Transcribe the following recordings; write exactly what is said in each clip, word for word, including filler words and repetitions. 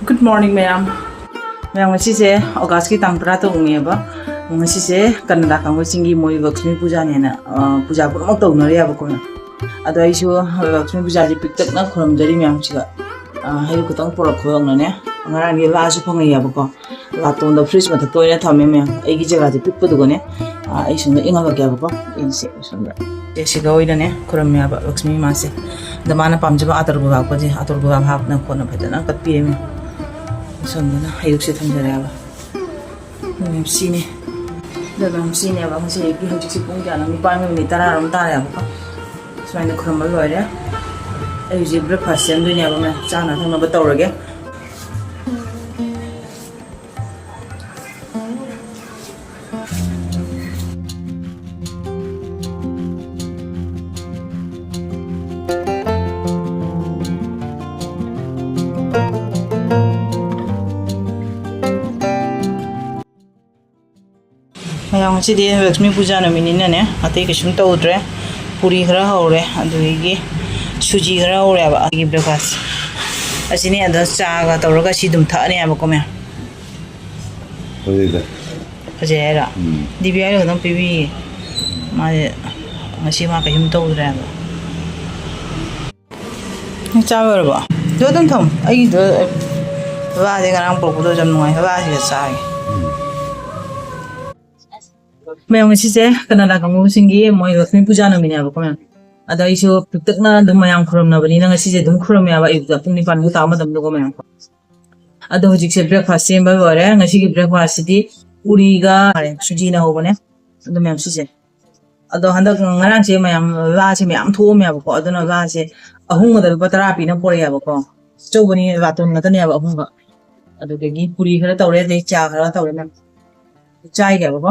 Good morning, ꯃꯌꯥꯝ꯫ ꯃꯌꯥꯝ, ꯉꯁꯤꯁꯦ ꯑꯣꯒꯁꯀꯤ ꯇꯥꯡ ꯇꯔꯥ ꯇꯔꯨꯛꯅꯦꯕ꯫ ꯉꯁꯤꯁꯦ ꯀꯅꯥꯗꯥ ꯀꯥꯡꯕꯨꯁꯤꯡꯒꯤ ꯃꯣꯏ ꯂꯛꯁꯃꯤ ꯄꯨꯖꯥꯅꯦꯅ, ꯑ, ꯄꯨꯖꯥ ꯄꯨꯝꯅꯃꯛ ꯇꯧꯅꯔꯤꯕꯀꯣ, ꯃꯌꯥꯝ꯫ ꯑꯗꯣ ꯑꯩꯁꯨ ꯂꯛꯁꯃꯤ ꯄꯨꯖꯥꯁꯦ ꯄꯤꯛꯇꯛꯅ ꯈꯨꯔꯨꯝꯖꯔꯤ ꯃꯌꯥꯝꯁꯤꯒ꯫ ꯑ, ꯍꯩꯔꯨꯛ ꯈꯤꯇꯪ ꯄꯨꯔꯛꯄꯗꯧꯅꯅꯦ꯫ ꯉꯔꯥꯡꯒꯤ ꯂꯥꯁꯨ ꯐꯪꯉꯛꯑꯦꯕꯀꯣ꯫ ꯂꯥꯇꯣꯟꯗ ꯐ꯭ꯔꯤꯖ ꯃꯊꯛꯇ ꯑꯣꯏꯅ ꯊꯝꯃꯦ ꯃꯌꯥꯝ꯫ ꯑꯩꯒꯤ ꯖꯒꯥꯁꯦ ꯄꯤꯛꯄꯗꯨꯒꯅꯦ꯫ ꯑ, ꯑꯩ ꯁꯣꯝꯗ ꯏꯪꯍꯜꯂꯛꯀꯦꯕꯀꯣ꯫ ꯌꯦꯡꯁꯦ ꯁꯣꯝꯗ꯫ ꯁꯤꯒ ꯑꯣꯏꯅꯅꯦ ꯈꯨꯔꯨꯝꯃꯦꯕ ꯂꯛꯁꯃꯤ ꯏꯃꯥꯁꯦ꯫ ꯑꯗ ꯃꯥꯅ ꯄꯥꯝꯖꯕ ꯑꯇꯔ ꯒꯨꯂꯥꯞꯀꯁꯦ, ꯑꯇꯔ ꯒꯨꯂꯥꯞ ꯍꯥꯞꯇꯅ ꯈꯣꯠꯅ ꯐꯖꯅ ꯀꯠꯄꯤꯔꯦ ꯃꯌꯥꯝ꯫ ꯁꯣꯝꯗꯅ ꯍꯩꯔꯨꯛꯁꯦ ꯊꯝꯖꯔꯦꯕ꯫ ꯃꯌꯥꯝ ꯁꯤꯅꯤ꯫ ꯑꯗꯨꯒ ꯁꯤꯅꯦꯕ ꯉꯁꯤ ꯑꯌꯨꯛꯀꯤ, ꯍꯧꯖꯤꯛꯁꯦ ꯄꯨꯡ ꯀꯌꯥꯅꯣ? ꯅꯤꯄꯥꯟꯒ ꯃꯤꯅꯤꯠ ꯇꯔꯥꯔꯣꯝ ꯇꯥꯔꯦꯕꯀꯣ꯫ ꯁꯨꯃꯥꯏꯅ ꯈꯨꯔꯨꯝꯕ ꯂꯣꯏꯔꯦ꯫ ꯑꯩ ꯍꯧꯖꯤꯛ ꯕ꯭ꯔꯦꯛꯐꯥꯁ ꯁꯦꯝꯗꯣꯏꯅꯦꯕ ꯃꯌꯥꯝ, ꯆꯥꯅ ꯊꯛꯅꯕ ꯇꯧꯔꯒꯦ꯫ ꯃꯌꯥꯝ, ꯉꯁꯤꯗꯤ ꯂꯛꯁꯃꯤ ꯄꯨꯖꯥ ꯅꯨꯃꯤꯠꯅꯤꯅꯅꯦ, ꯑꯇꯩ ꯀꯩꯁꯨꯝ ꯇꯧꯗ꯭ꯔꯦ꯫ ꯄꯨꯔꯤ ꯈꯔ ꯍꯧꯔꯦ, ꯑꯗꯨꯗꯒꯤ ꯁꯨꯖꯤ ꯈꯔ ꯍꯧꯔꯦꯕ꯫ ꯑꯩꯒꯤ ꯕ꯭ꯔꯦꯛꯐꯥꯁ ꯑꯁꯤꯅꯦ꯫ ꯑꯗ ꯆꯥꯒ ꯇꯧꯔꯒ ꯁꯤ ꯑꯗꯨꯝ ꯊꯛꯑꯅꯦꯕꯀꯣ, ꯃꯌꯥꯝ꯫ ꯐꯖꯩꯗ꯫ ꯐꯖꯩ ꯍꯥꯏꯔꯣ? ꯎꯝ꯫ ꯗꯤꯕꯤꯌꯥꯒꯤ ꯈꯛꯇꯪ ꯄꯤꯕꯤꯌꯦ꯫ ꯃꯥꯁꯦ ꯉꯁꯤ ꯃꯥ ꯀꯩꯁꯨꯝ ꯇꯧꯗ꯭ꯔꯦ ꯍꯥꯏꯕ꯫ ꯅꯪ ꯆꯥ ꯂꯣꯏꯔꯕꯣ? ꯑꯗꯨ ꯑꯗꯨꯝ ꯊꯝꯃꯨ꯫ ꯑꯩꯒꯤꯗꯣ ꯕꯕꯥꯁꯦ ꯉꯔꯥꯡ ꯄꯨꯔꯛꯄꯗꯣ ꯌꯥꯝ ꯅꯨꯡꯉꯥꯏ꯫ ꯕꯕꯥꯁꯤꯒ ꯆꯥꯒꯦ꯫ ꯃꯌꯥꯝ, ꯉꯁꯤꯁꯦ ꯀꯅꯥꯗꯥ ꯀꯥꯡꯕꯨꯁꯤꯡꯒꯤ ꯃꯣꯏ ꯂꯛꯁꯃꯤ ꯄꯨꯖꯥ ꯅꯨꯃꯤꯠꯅꯦꯕꯀꯣ, ꯃꯌꯥꯝ꯫ ꯑꯗꯣ ꯑꯩꯁꯨ ꯄꯤꯛꯇꯛꯅ ꯑꯗꯨꯝ ꯃꯌꯥꯝ ꯈꯨꯔꯨꯝꯅꯕꯅꯤꯅ ꯉꯁꯤꯁꯦ ꯑꯗꯨꯝ ꯈꯨꯔꯨꯝꯃꯦꯕ, ꯑꯌꯨꯛꯇ ꯄꯨꯡ ꯅꯤꯄꯥꯟꯃꯨꯛ ꯇꯥꯕ ꯃꯇꯝꯗꯀꯣ, ꯃꯌꯥꯝ꯫ ꯑꯗꯣ ꯍꯧꯖꯤꯛꯁꯦ ꯕ꯭ꯔꯦꯛꯐꯥꯁ ꯁꯦꯝꯕ ꯂꯣꯏꯔꯦ꯫ ꯉꯁꯤꯒꯤ ꯕ꯭ꯔꯦꯛꯐꯥꯁꯁꯤꯗꯤ ꯄꯨꯔꯤꯒ ꯁꯨꯖꯤꯅ ꯍꯧꯕꯅꯦ꯫ ꯑꯗꯣ ꯃꯌꯥꯝ, ꯁꯤꯁꯦ꯫ ꯑꯗꯣ ꯍꯟꯗꯛ ꯉꯔꯥꯡꯁꯦ ꯃꯌꯥꯝ ꯂꯥꯁꯦ ꯃꯌꯥꯝ ꯊꯣꯛꯑꯝꯃꯦꯕꯀꯣ꯫ ꯑꯗꯨꯅ ꯂꯥꯁꯦ ꯑꯍꯨꯝꯒꯗ ꯂꯨꯄꯥ ꯇꯔꯥ ꯄꯤꯅ ꯄꯣꯔꯛꯑꯦꯕꯀꯣ꯫ ꯑꯆꯧꯕꯅꯤ, ꯂꯥꯇꯣꯟ ꯉꯥꯛꯇꯅꯦꯕ ꯑꯍꯨꯝꯒ꯫ ꯑꯗꯨꯗꯒꯤ ꯄꯨꯔꯤ ꯈꯔ ꯇꯧꯔꯦ, ꯑꯗꯩ ꯆꯥ ꯈꯔ ꯇꯧꯔꯦ ꯃꯌꯥꯝ꯫ ꯆꯥꯏꯒꯦꯕꯀꯣ꯫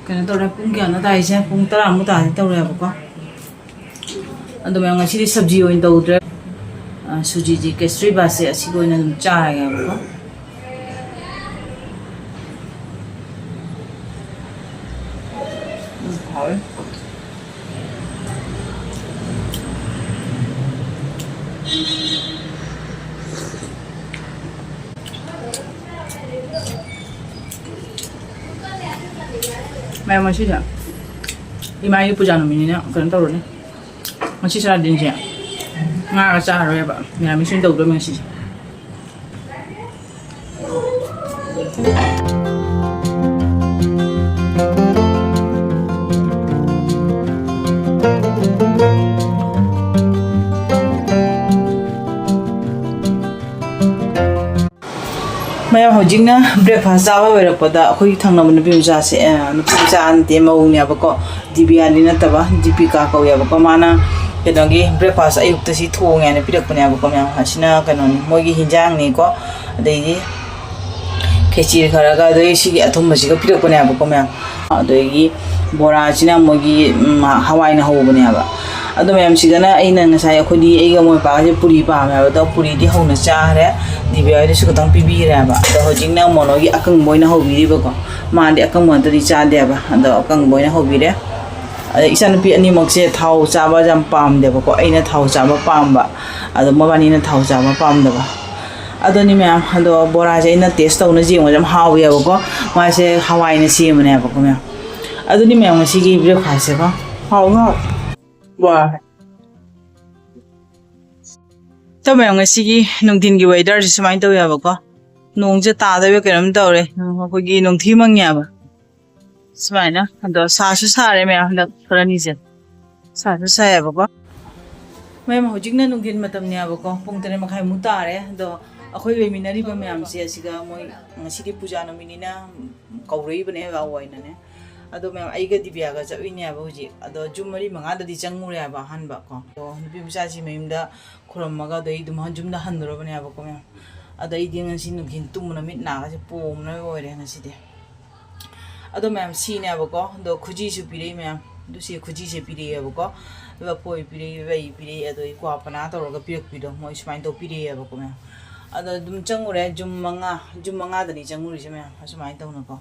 ꯀꯩꯅꯣ ꯇꯧꯔꯦ, ꯄꯨꯡ ꯀꯌꯥꯅꯣ ꯇꯥꯔꯤꯁꯦ? ꯄꯨꯡ ꯇꯔꯥꯃꯨꯛ ꯇꯥꯗꯤ ꯇꯧꯔꯦꯕꯀꯣ꯫ ꯑꯗꯨ ꯃꯌꯥꯝ, ꯉꯁꯤꯗꯤ ꯁꯕꯖꯤ ꯑꯣꯏꯅ ꯇꯧꯗ꯭ꯔꯦ꯫ ꯑ, ꯁꯨꯖꯤꯁꯤ, ꯀꯦꯁ꯭ꯔꯤ ꯕꯥꯠꯁꯦ ꯑꯁꯤꯒ ꯑꯣꯏꯅ ꯑꯗꯨꯝ ꯆꯥꯔꯒꯦꯕꯀꯣ꯫ ꯎꯝ, ꯍꯥꯎꯋꯦ꯫ ꯃꯌꯥꯝ, ꯉꯁꯤꯁꯦ ꯏꯃꯥꯒꯤ ꯄꯨꯖꯥ ꯅꯨꯃꯤꯠꯅꯤꯅ ꯀꯩꯅꯣ ꯇꯧꯔꯅꯤ꯫ ꯉꯁꯤ ꯁꯥꯔꯥꯗꯤꯟꯁꯦ ꯉꯥꯒ ꯆꯥꯔꯔꯣꯏꯕ, ꯃꯤꯔꯥꯃꯤꯁ ꯑꯣꯏꯅ ꯇꯧꯗꯣꯏꯅꯦ ꯉꯁꯤꯁꯦ꯫ ꯃꯌꯥꯝ, ꯍꯧꯖꯤꯛꯅ breakfast ꯆꯥꯕ ꯑꯣꯏꯔꯛꯄꯗ ꯑꯩꯈꯣꯏꯒꯤ ꯊꯪꯅꯕ ꯅꯨꯄꯤ ꯃꯆꯥꯁꯦ, ꯑ, ꯅꯨꯄꯤ ꯃꯆꯥ ꯅꯠꯇꯦ, ꯃꯧꯅꯦꯕꯀꯣ, ꯗꯤꯕꯤꯌꯥꯗꯤ ꯅꯠꯇꯕ, ꯗꯤꯄꯤꯀꯥ ꯀꯧꯋꯦꯕꯀꯣ꯫ ꯃꯥꯅ ꯀꯩꯅꯣꯒꯤ breakfast ꯑꯌꯨꯛꯇ ꯁꯤ ꯊꯣꯡꯉꯦꯅ ꯄꯤꯔꯛꯄꯅꯦꯕꯀꯣ ꯃꯌꯥꯝ꯫ ꯑꯁꯤꯅ ꯀꯩꯅꯣꯅꯤ, ꯃꯣꯏꯒꯤ ꯍꯤꯟꯖꯥꯡꯅꯤꯀꯣ꯫ ꯑꯗꯩꯗꯤ ꯈꯦꯆꯤ ꯈꯔꯒ, ꯑꯗꯩ ꯁꯤꯒꯤ ꯑꯊꯨꯝꯕꯁꯤꯒ ꯄꯤꯔꯛꯄꯅꯦꯕꯀꯣ ꯃꯌꯥꯝ꯫ ꯑꯗꯒꯤ ꯕꯣꯔꯥꯁꯤꯅ ꯃꯣꯏꯒꯤ, ꯎꯝ, ꯍꯋꯥꯏꯅ ꯍꯧꯕꯅꯦꯕ꯫ ꯑꯗꯣ ꯃꯌꯥꯝ, ꯁꯤꯗꯅ ꯑꯩꯅ ꯉꯁꯥꯏ, ꯑꯩꯈꯣꯏꯗꯤ, ꯑꯩꯒ ꯃꯣꯏ ꯄꯥꯒꯁꯦ ꯄꯨꯔꯤ ꯄꯥꯝꯃꯦꯕ꯫ ꯑꯗꯣ ꯄꯨꯔꯤꯗꯤ ꯍꯧꯅ ꯆꯥꯈ꯭ꯔꯦ, ꯗꯤꯕꯤꯌꯥ ꯍꯣꯏꯗꯁꯨ ꯈꯤꯇꯪ ꯄꯤꯕꯤꯈ꯭ꯔꯦꯕ꯫ ꯑꯗꯣ ꯍꯧꯖꯤꯛꯅ ꯃꯣꯅꯣꯒꯤ ꯑꯀꯪꯕ ꯑꯣꯏꯅ ꯍꯧꯕꯤꯔꯤꯕꯀꯣ꯫ ꯃꯥꯗꯤ ꯑꯀꯪꯕ ꯅꯠꯇ꯭ꯔꯗꯤ ꯆꯥꯗꯦꯕ꯫ ꯑꯗꯣ ꯑꯀꯪꯕ ꯑꯣꯏꯅ ꯍꯧꯕꯤꯔꯦ꯫ ꯑꯗ ꯏꯆꯥꯅꯨꯄꯤ ꯑꯅꯤꯃꯛꯁꯦ ꯊꯥꯎ ꯆꯥꯕ ꯌꯥꯝ ꯄꯥꯝꯗꯦꯕꯀꯣ, ꯑꯩꯅ ꯊꯥꯎ ꯆꯥꯕ ꯄꯥꯝꯕ, ꯑꯗꯣ ꯃꯕꯥꯅꯤꯅ ꯊꯥꯎ ꯆꯥꯕ ꯄꯥꯝꯗꯕ꯫ ꯑꯗꯨꯅꯤ ꯃꯌꯥꯝ, ꯑꯗꯣ ꯕꯣꯔꯥꯁꯦ ꯑꯩꯅ taste ꯇꯧꯅ ꯌꯦꯡꯕꯁꯦ ꯌꯥꯝ ꯍꯥꯎꯋꯦꯕꯀꯣ꯫ ꯃꯥꯁꯦ ꯍꯋꯥꯏꯅ ꯁꯦꯝꯕꯅꯦꯕꯀꯣ ꯃꯌꯥꯝ꯫ ꯑꯗꯨꯅꯤ ꯃꯌꯥꯝ, ꯉꯁꯤꯒꯤ breakfastꯁꯦꯀꯣ꯫ ꯍꯥꯎꯕ ꯍꯥꯎ-, ꯕꯣꯔꯥ꯫ ꯇꯧ ꯃꯌꯥꯝ, ꯉꯁꯤꯒꯤ ꯅꯨꯡꯊꯤꯟꯒꯤ weatherꯁꯦ ꯁꯨꯃꯥꯏꯅ ꯇꯧꯋꯦꯕꯀꯣ꯫ ꯅꯣꯡꯁꯦ ꯇꯥꯗꯣꯏꯕ ꯀꯩꯅꯣꯝ ꯇꯧꯔꯦ꯫ ꯑꯩꯈꯣꯏꯒꯤ ꯅꯨꯡꯊꯤ ꯃꯪꯉꯦꯕ꯫ ꯁꯨꯃꯥꯏꯅ꯫ ꯑꯗꯣ ꯁꯥꯁꯨ ꯁꯥꯔꯦ ꯃꯌꯥꯝ, ꯍꯟꯗꯛ ꯈꯔꯅꯤꯁꯦ꯫ ꯁꯥꯁꯨ ꯁꯥꯏꯌꯦꯕꯀꯣ꯫ ꯃꯌꯥꯝ, ꯍꯧꯖꯤꯛꯅ ꯅꯨꯡꯊꯤꯟ ꯃꯇꯝꯅꯦꯕꯀꯣ, ꯄꯨꯡ ꯇꯔꯦꯠ ꯃꯈꯥꯏꯃꯨꯛ ꯇꯥꯔꯦ꯫ ꯑꯗꯣ ꯑꯩꯈꯣꯏ ꯂꯩꯃꯤꯟꯅꯔꯤꯕ ꯃꯌꯥꯝꯁꯦ ꯑꯁꯤꯒ ꯃꯣꯏ ꯉꯁꯤꯗꯤ ꯄꯨꯖꯥ ꯅꯨꯃꯤꯠꯅꯤꯅ ꯀꯧꯔꯛꯏꯕꯅꯦ ꯕꯥꯕꯨ ꯍꯣꯏꯅꯅꯦ꯫ ꯑꯗꯣ ꯃꯌꯥꯝ, ꯑꯩꯒ ꯗꯤꯕꯤꯌꯥꯒ ꯆꯠꯂꯤꯅꯦꯕ ꯍꯧꯖꯤꯛ꯫ ꯑꯗꯣ ꯌꯨꯝ ꯃꯔꯤ ꯃꯉꯥꯗꯗꯤ ꯆꯪꯉꯨꯔꯦꯕ ꯑꯍꯥꯟꯕ ꯀꯣ꯫ ꯑꯗꯣ ꯅꯨꯄꯤ ꯃꯆꯥꯁꯤ ꯃꯌꯨꯝꯗ ꯈꯨꯔꯝꯃꯒ ꯑꯗꯩ ꯑꯗꯨꯝ ꯌꯨꯝꯗ ꯍꯟꯗꯣꯔꯕꯅꯦꯕꯀꯣ ꯃꯌꯥꯝ꯫ ꯑꯗꯣ ꯑꯩꯗꯤ ꯉꯁꯤ ꯅꯨꯡꯊꯤꯟ ꯇꯨꯝꯕꯅ ꯃꯤꯠ ꯅꯥꯒꯁꯦ ꯄꯣꯝꯅ ꯂꯣꯏꯔꯦ ꯉꯁꯤꯗꯤ꯫ ꯑꯗꯣ ꯃꯌꯥꯝ, ꯁꯤꯅꯦꯕꯀꯣ꯫ ꯑꯗꯣ ꯈꯨꯖꯤꯁꯨ ꯄꯤꯔꯛꯏ ꯃꯌꯥꯝ꯫ ꯑꯗꯨ ꯁꯤ ꯈꯨꯖꯤꯁꯦ ꯄꯤꯔꯛꯑꯦꯕꯀꯣ꯫ ꯂꯐꯣꯏ ꯄꯤꯔꯛꯏ, ꯂꯩ ꯄꯤꯔꯛꯏ, ꯑꯗꯣ ꯑꯩ ꯀ꯭ꯋꯥ ꯄꯅꯥ ꯇꯧꯔꯒ ꯄꯤꯔꯛꯄꯤꯗꯣ, ꯃꯣꯏ ꯁꯨꯃꯥꯏꯅ ꯇꯧ ꯄꯤꯔꯛꯑꯦꯕꯀꯣ ꯃꯌꯥꯝ꯫ ꯑꯗꯣ ꯑꯗꯨꯝ ꯆꯪꯉꯨꯔꯦ, ꯌꯨꯝ ꯃꯉꯥ, ꯌꯨꯝ ꯃꯉꯥꯗꯅꯤ ꯆꯪꯉꯨꯔꯤꯁꯦ ꯃꯌꯥꯝ, ꯑꯁꯨꯃꯥꯏꯅ ꯇꯧꯅꯀꯣ꯫